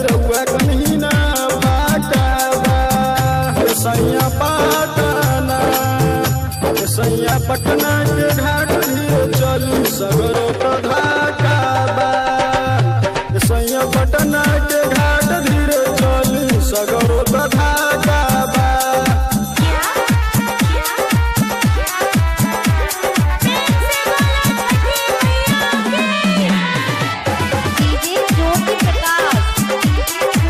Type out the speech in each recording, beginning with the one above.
रउआ कन्ही ना फाका बा। ए सैया पटना, ए सैया पटना के घाट धीरे चली सगरो त धाका बा। ए सैया पटना के घाट धीरे चली सगरो त धाका बा। डीजे ज्योति प्रकाश।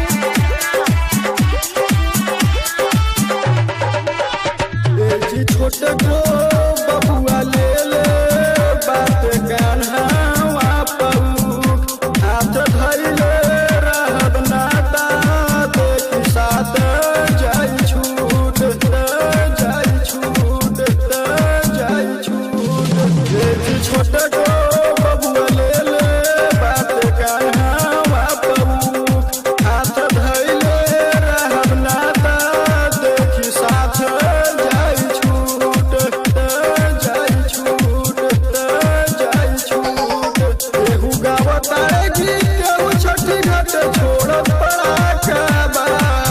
ए जी छोट को बबुआ ले ले बात कान्हावा पऊ, हाथ धइले रहब नाता देखी साथ जाई छूट जाई छूट जाई छूट। ए जी छोट को बबुआ ले ले बात कान्हावा पऊ, हाथ धइले रहब नाता देखी साथ जाई छूट जाई छूट जाई छूट। केहू गावता गीत केहू छठी घाट छोड़त पड़ाका बा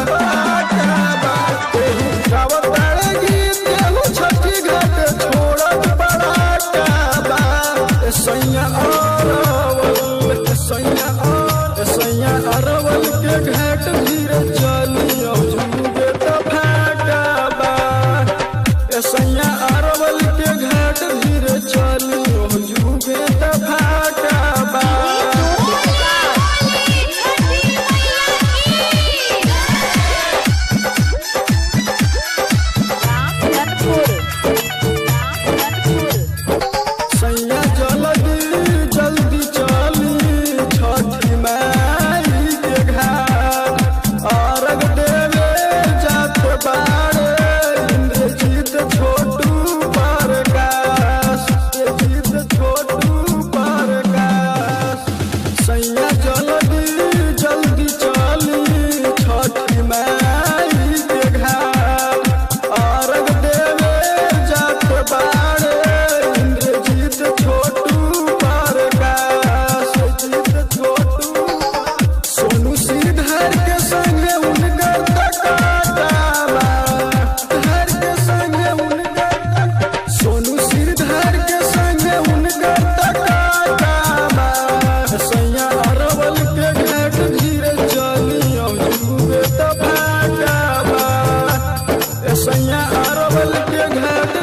पड़ाका बा। केहू गावता गीत केहू छठी घाट छोड़त पड़ाका बा। ए सैया अरवल, ए सैया ए सैया अरवल के घाट धीरे चली जुगे त फाका बा। ए सैया अरवल के घाट धीरे चली जुगे त फाका बा। रामधनपुर, रामधनपुर। सैया जल्दी जल्दी चली छठी माई के घाट, अर्घ देवे जात बाड़े इंद्रजीत छोटू परकाश, इंद्रजीत छोटू परकाश। सैया जल्दी जल्दी चली छठी माई के घाट, अर्घ देवे जात बाड़े इंद्रजीत छोटू परकाश, जीत छोटू। सोनू श्रीधर के संग उनकर तकाटावा, धर के संग उनकर, सोनू श्रीधर के संग उनकर तकाटावा। सैया अरवल के घाट धीरे चली जुगे त फाका बा। ए सैया अरवल के घाट